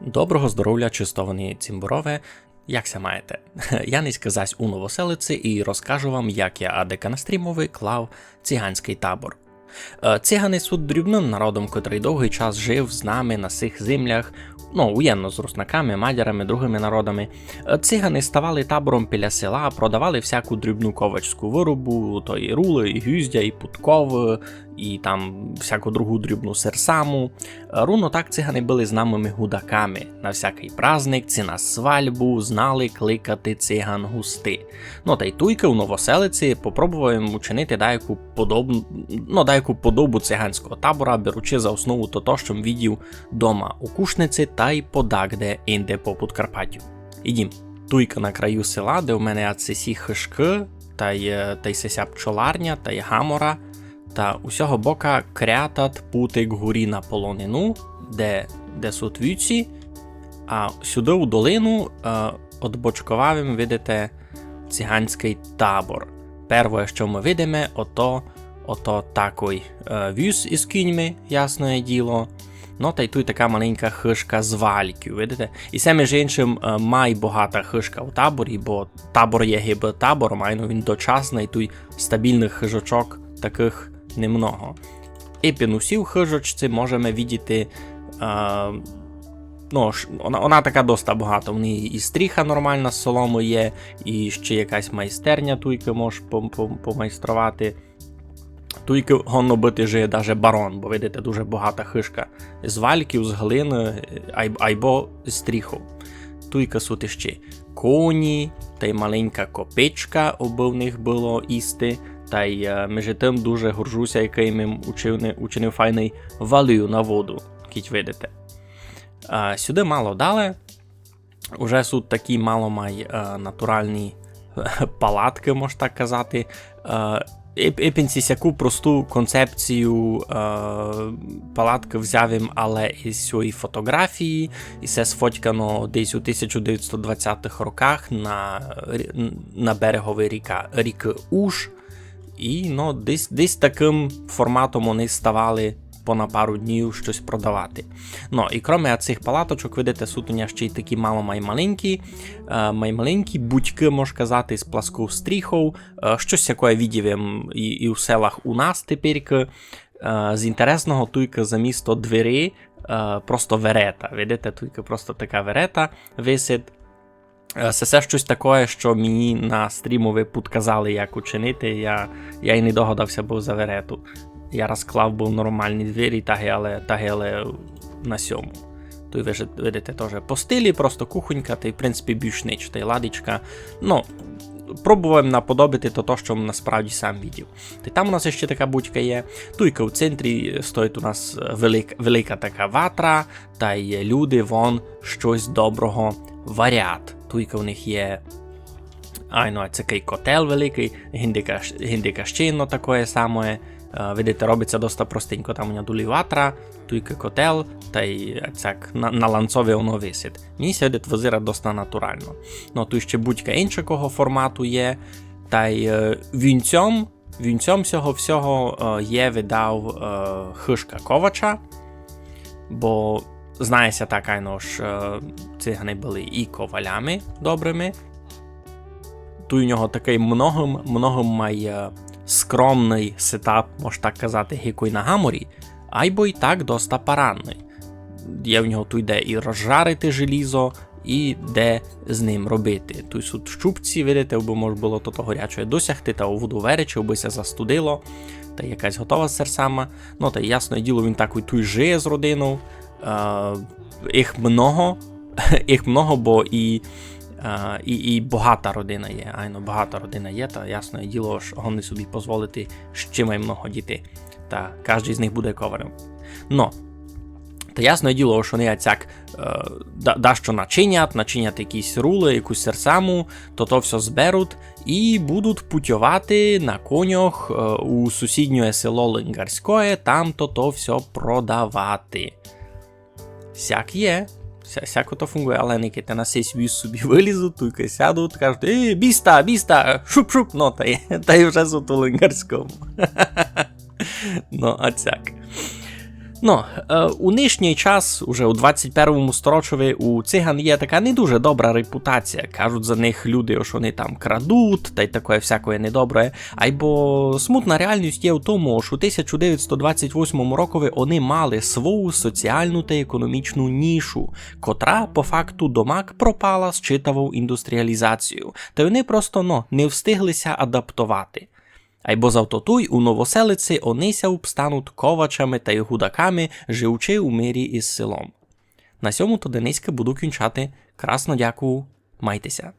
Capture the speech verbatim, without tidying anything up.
Доброго здоровля, честовані цімборове. Як ся маєте? Я нынька зась у Новоселици і розкажу вам, як я адека на стрімови клав циганськый табор. Е, цигани суть дрібным народом, котрый довгый час жив з нами на сих землях, ну, уєдно з руснаками, мадярами, другыми народами. Е, цигани ставали табором біля села, продавали всяку дрібну ковачську виробу, то і рулы, і гуздя, і пудковы, і там всяку другу дрібну серсаму. Е, руно так цигани были знамыми гудаками. На всякый праздник ци на свальбу знали кликати циган густи. Ну, тай туйкы у Новоселици попробовав им учинити даяку подобну, ну, даяку подобу циганського табора, беручи за основу то, то, што м видів дома у Кушници тай подагде инде по Подкарпатю. Ідім. Туйка на краю села, де у мене ацесі хыжкы, тай, е, тай сеся пчоларня, тай гамора, та у сього бока крятат путик гурі на полонину, де, де суть вівці, а сюды у долину, е, одбочковав им, видите, циганськый табор. Первоє, што мы видиме, ото, ото такой, е, віз из кіньми, ясноє діло. Ну, тай туй така маленька хыжка з вальків, видите? І се, межи иншым, е, май богата хыжка у таборі, бо табор є гибы табором, айно він дочасный, туй стабілных хыжочок такых немного. І під усі в хыжочці можеме видіти, е, ну, ш-, она, она така доста богата. У неї і стріха нормална з соломы є, і ще якась майстерня туйкы мож пом-, пом-, помайструвати. Туйкы годно быти жиє даже барон, бо, видите, дуже богата хыжка. З вальків, з глины, айб-, айбо з стріхов. Туйкы суть іщи коні, тай маленька копичка, обы в них было їсти, тай, е, межи тым дуже горжу ся, якый им учинив, учинив файный валів на воду, кідь видите. А сюды мало дале, уже суть такі мало май, е, натуралні палаткы, мож так казати. Е, еп-, епен сяку просту концепцію, е, палаткы взяв им, але из сьої фотографії, і се сфотькано десь у тисяча девятсот двадцятых роках на рі-, на берегови ріка, рікы Уж. І, ну, десь, десь такым форматом они ставали по на пару днів штось продавати. Ну, і кроме цих палаточок, видите, суть у ня ще й такі мало май маленькі, е, май маленькі будькы, мож казати, з пласков стріхов, е, штось сякоє видів им і, і в селах у нас теперькы. Е, з інтересного, туйкы замісто двері, е, просто верета, видите, туйкы просто така верета висить. Е, се, се штось такоє, што мені на стрімови підказали, як учинити. Я, я й не догадав ся быв за верету. Я розклав быв нормалні двері, та ги але, та ги але на сьому. Туй ви ж видите тоже по стилі, просто кухонька, тай, в принципі, більш нич, тай ладичка. Ну, пробовав им наподобити то, то, што м насправді сам видів. Тай там у нас ще така будька є. Туйка в центрі стоїть у нас велика, велика така ватра, тай люди вон штось доброго варять. Туйка у них є, айно, цякый котел великый, гиндика, гиндика ще єдно такоє самоє. Е, видите, робить ся доста простенько, там у ня долі ватра, туйка котел, тай цяк на, на ланцови воно висить. Мені ся видить, визирать доста натурално. Ну, туй ще будька иншакого формату є, тай, е, вінцьом Вінцьом сього всього, е, є, видав, е, хыжка ковача, бо знає ся так, айно ж, е, цигани были і ковалями добрыми. Туй у нього такый многым, многым май, е, скромный сетап, мож так казати, ги кой на гаморі, айбо й так доста парадный. Є в нього туй де і розжарити желізо, і де з ним робити. Туй суть щупці, видите, абы мож было тото горячоє досягти, та у воду веречи, абы ся застудило, та якась готова серсама. Ну, та ясноє діло, він так і туй жиє з родинов. Е, їх много, їх много, бо і, е, і, і богата родина є. Айно, богата родина є, та ясноє діло, ож годни собі позволити ще май много дітей. Та каждый з них буде коварем. Но, та ясноє діло, што они ацяк, е, да-, дашто начинять, начинять якісь рулы, якусь серсаму, то то всьо зберуть і будуть путьовати на конях, е, у сусіднє село Лингарськоє, там то то всьо продавати. Сяк є. Ся-, сяко то фунґує, але никайте, на сись віз собі вылізуть, туйка сядуть, кажуть: «Ей, біста, біста, шуп-шуп», но, та й, та й вже суть у Лингарському. Ну, а цяк. Но, е, у нынішній час, уже у двадцять первому сторочови, у циган є така не дуже добра репутація. Кажуть за них люди, ож они там крадуть, тай такоє всякоє недобре. Айбо смутна реалность є в тому, ож у тисяча девятсто двадцять восьмому рокови они мали свою соціалну та економічну нішу, котра по факту домак пропала з читавов індустріалізацією. Тай они просто, но, не встигли ся адаптовати. Айбо завто туй у Новоселици они ся обстануть ковачами тай гудаками, живучи у мирі із селом. На сьому то денеська буду кінчати. Красно дякую. Майте ся.